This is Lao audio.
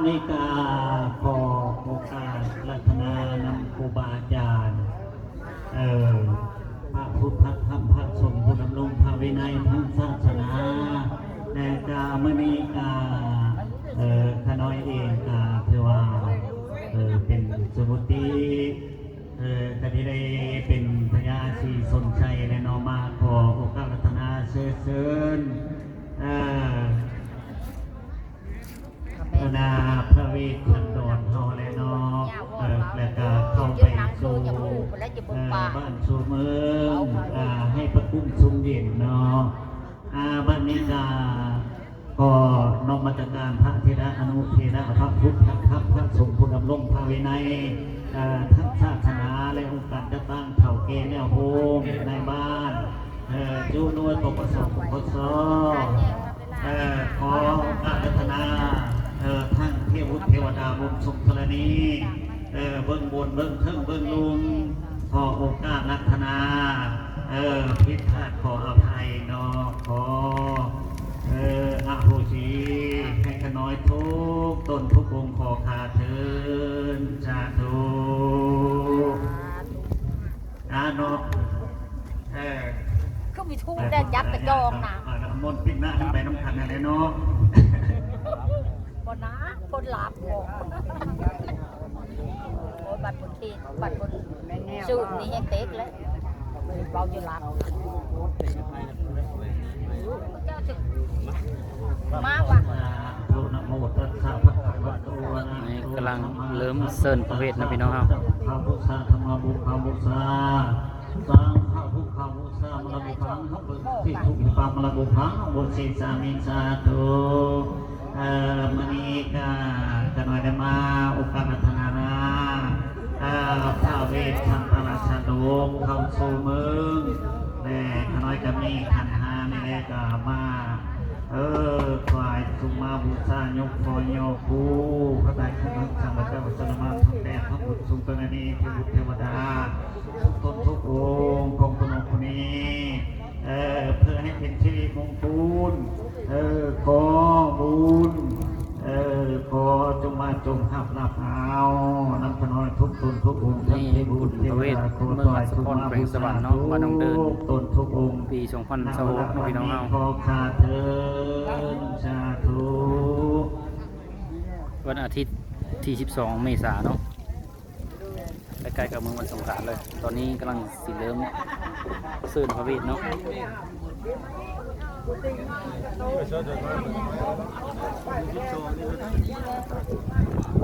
ນີ້ກະຂໍໂອກາດອາລາທະນານຳຄູບາອາຈານ ເອີ ພະພຸດທະທຳພະສົງ ຜູ້ດຳລົງພະວິໄນທາງສາສະໜາ ແລະກະມື້ນີ້ກະ ເອີ ຂ້ານ້ອຍເອງກະຖືວ່າ ເອີ ເປັນສຸມຸດຕິ ເອີ ກະທີ່ໄດ້ເປັນພະຍາສີຊົນໄຊແລະເນາະ ມາຂໍໂອກາດອາລາທະນາເຊື້ອເຊີນ ເອີ ຄະນະພະເວດສັນດອນເຮົາແຫຼະເນາະ ເອີ ແລ້ວກະເຂົ້າໄປສູ່ ເອີ ບ້ານສູ່ເມືອງ ເອີ ໃຫ້ປະກຸ້ມຊຸມເຢັນເນາະ ອາ ບັດນີ້ກະຂໍນມັດສະການພະເຖລະອະນຸເຖລະ ພະພຸດທະທຳພະສົງ ຜູ້ດຳລົງພະວິໄນ ເອີ ທາງສາສະໜາ ແລະ ອົງການຈັດຕັ້ງເຖົ້າແກ່ແນວໂຮມໃນບ້ານ ເອີ ຈຸໜ່ວຍ ປກສ ປກສ ເອີ ຂໍອາລາທະນາ ເອີ ທັງເທວະບຸດເທວະດາ ບຸນສົງທະລະນີ ເອີ ເບື້ອງບົນເບື້ອງເທິງເບື້ອງລຸ່ມ ຂໍໂອກາດອາລາທະນາ ເອີ ຜິດພາດຂໍອະໄພເນາະ ຂໍ ເອີ ອະໂຫສິໃຫ້ຂ້ານ້ອຍທຸກຕົນທຸກອົງ ຂໍຂ້າເທີ້ນ ສາທຸ ອາເນາະ ເອີ ຄືມີທູບແດ່ ຍັດກະຈອງນະ ອ່າ ນ້ຳມົນປິດໜ້າໄປນຳກັນນັ້ນແຫຼະເນາະ ບໍ່ນາ ຄົນລາບບໍ່ ໂອ້ຍ ບັດຄົນເຂດ ບັດຄົນຊື່ນນີ້ແຮງເຕັກເລີຍ ເວົ້າຢູ່ລາວ ມາວ່າ ນີ້ກຳລັງເລີ່ມເຊີນພະເວດນະພີ່ນ້ອງເຮົາ ພຸດທານຸກາບູຊາ ສັງຄານຸກາບູຊາ ມະລະບູພັງ ເຮົາເບິ່ງທີ່ທຸກທີ່ປາງມະລະບູພັງ ໂອເຊສາມິ ສາທຸ ເອີ ມື້ນີ້ກະ ຂ້ານ້ອຍໄດ້ມາໂອກາດອາລາທະນາ ເອີ ພະເວດສັນຕະລາຊາດົກເຂົ້າສູ່ເມືອງ ແລະ ຂ້ານ້ອຍກະມີຂັນຫ້ານີ້ແຫຼະ ກະມາ ເອີ ຖວາຍສຸມມາບູຊາ ຍົກຂໍຍໍຄູ ພະໄຕສຳມາສຳພຸດທະເຈົ້າ ສະນະມາທັງແປດ ພະບຸດສຸງຕະນະນີ ເທວະບຸດເທວະດາ ທຸກຕົນທຸກອົງ ຂອງຕົນອົງຜູ້ນີ້ ເອີ ເພື່ອໃຫ້ເປັນສິລິມົງຄຸນ ເອີ ຂໍບຸນ ເອີ ຂໍຈົ່ງມາຈົ່ງຮັບລາບເອົາ ນຳຂະນ້ອຍທຸກຕົນທຸກອົງ ທັງເທວະບຸດເທວະດາ ຂໍຖວາຍສຸມມາບູຊາ ທຸກຕົນທຸກອົງ ປີສອງພັນຊາວຫົກເນາະພີ່ນ້ອງເຮົາ ຂໍຂ້າເທີ້ນ ສາທຸ ວັນອາທິດທີສິບສອງເມສາເນາະ ໃກ້ໆກັບມື້ວັນສົງການເລີຍ ຕອນນີ້ກຳລັງຊິເລີ່ມເຊີນພະເວດເນາະ ເ